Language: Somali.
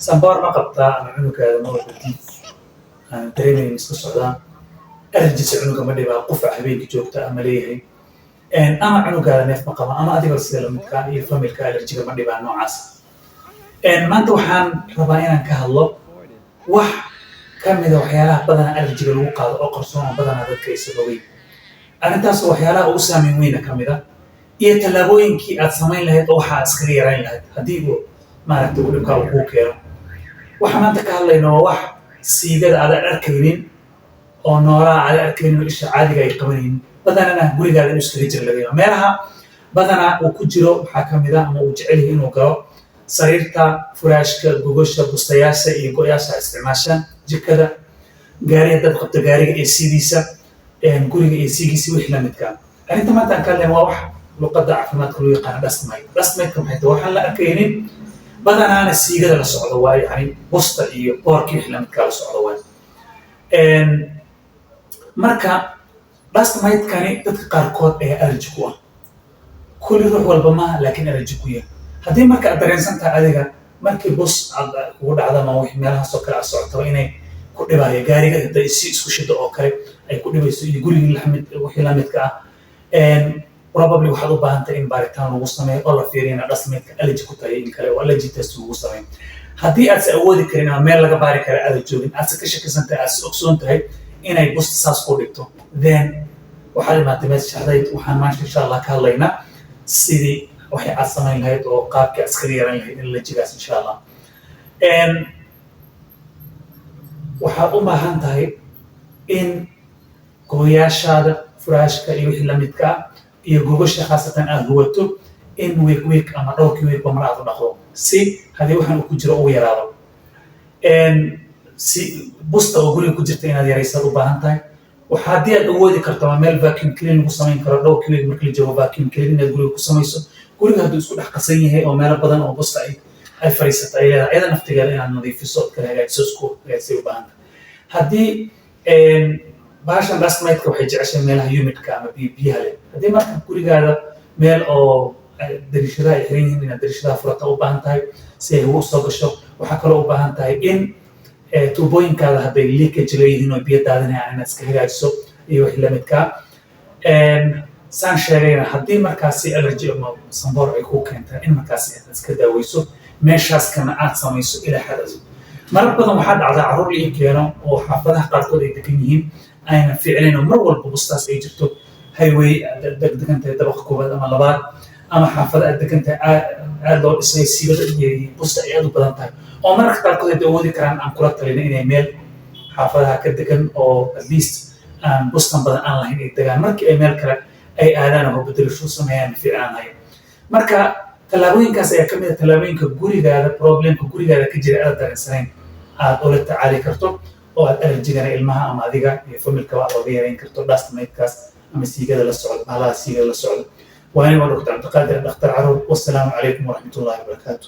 Samboor ma qabtaa ama cunugaada ma walba aan dareemayn iska socdaan? Allergy-sa cunuga ma dhibaa? Qufac habeenkii joogta ama leeyahay? Ama cunugaada neef ma qaba, ama adiga sida lamidka iyo familka allergy-ga ma dhibaa noocaas? Maanta waxaan rabaa inaan ka hadlo wax ka mida waxyaalaha badanaa allergy-ga lagu qaado oo qarsoon oo badanaa dadka aysan ogeyn. Arrintaas waxyaalaha ugu saameyn weyna ka mid a iyo tallaabooyinkii aad samayn lahayd oo waxaa iskaga yarayn lahayd haddii uu maaragtay uu dhibkaa uu kuu keeno. Waxaan maanta ka hadlayno waa wax siigada aadan arkaynin oo noolaha aadan arkaynin oo isha caadiga ay qabanaynin, badanana gurigaada inuu iskaga jiro laga yaabo. Meelaha badanaa uu ku jiro waxaa ka mid ah ama uu jecel yahay inuu galo sariirta, furaashka, gogosha, bustayaasha iyo go'yaasha isticmaashaan, jikada, gaariga dad qabta, gaariga AC-diisa, guriga AC-giisa, wixii la midka. Arrinta maanta aan ka hadlayno waa wax luqadda caafimaadka loo yaqaano dust mite. Dust mite-ka maxay tahay? Waxaan la arkaynin, badanaana siigada la socdo waayo, yani busta iyo boorkii wixii la midkaa la socdo waayo. Marka dust mite-kani dadka qaarkood ayaa allergy ku ah, kulli ruux walba maaha, laakiin allergy ku yahay. Haddii marka aad dareensan tahay adiga markii bus aad kugu dhacdo ama wixii meelahaas oo kale aad socotaba inay ku dhibayo, gaariga hadday si isku shido oo kale ay ku dhibayso iyo gurigii lamid wixii la midka ah, probably waxaad u baahan tahay in baaritaan lagu sameeyo oo la fiiriyo inaad dust mite-ka allergy ku tahay in kale, oo allergy test lagu sameeyo. Haddii aad se awoodi karin ama meel laga baari kara aada joogin, aadse ka shakisan tahay, aad se ogsoon tahay inay busta saas ku dhigto, then waxaad imaatay meesha shaxdayd. Waxaan maanta insha Allah ka hadlaynaa sidii waxay aad samayn lahayd oo qaabkii aad iskaga yaran lahayd allergy-gaas insha Allah. Waxaad u baahan tahay in gooyaashaada, furaashka iyo wixii lamidka ah iyo gogosha khaasatan aad huwato in week week ama dhowrkii week ba mar aad u dhaqdo, si haddii waxaan uu ku jiro uu yaraado. Si busta oo guriga ku jirta inaad yaraysaad u baahan tahay. Waxa haddii aad awoodi karto ama meel vacuum clean lagu samayn karo, dhowrkii week marka la joogo vacuum clean inaad guriga ku samayso. Guriga hadduu isku dhex qasan yahay oo meelo badan oo busta ay fadhiisato ay leedahay, ayada naftigeeda inaad nadiifiso ood kala hagaajiso, isku hagaajisay u baahan tahay. Haddii bahashan dust mite-ka waxay jeceshahay meelaha humidka ama biyo biyaha leh, haddii marka gurigaada meel oo dariishadaha ay xiran yihiin, inaad dariishadaha furata u baahan tahay si ay ugu soo gasho. Waxaa kaloo u baahan tahay in tuubooyinkaada hadday leakage leeyihiin oo biyo daadinayaan inaad iska hagaajiso iyo wixii lamidkaa. Saan sheegayna, haddii markaasi allergy ama samboor ay kuu keentaa, in markaasi aad iska daaweyso, meeshaas kana aad samayso ilaa xadaas. Marar badan waxaa dhacdaa carruur la ii keeno oo xaafadaha qaarkood ay degan yihiin aynan fiicnayn oo mar walba bustaas ay jirto, highway aad degan tahay dabaqa koowaad ama labaad, ama xaafada aad degan tahay aad loo dhisay, siibada iyo busta ay aad u badan tahay, oo mararka qaarkood ay awoodi karaan, aan kula talina inay meel xaafadaha ka degan oo at least aan bustan badan aan lahayn ay degaan. Markii ay meel kale ay aadaan oo bedelasho sameeyaan fiicnaanaya. Marka tallaabooyinkaas ayaa ka mid ah tallaabooyinka gurigaada, problemka gurigaada ka jira aad dareensanayn aad ula tacaali karto oo aad allergy-gana ilmaha ama adiga iyo familkaba aad oga yareyn karto dust mite-kaas ama siigada la socdo, bahalaha siigada la socdo. Waa anigoo Dr. Cabdiqaadir, dhakhtar caruur. Wassalaamu calaykum waraxmatullahi wabarakaatu.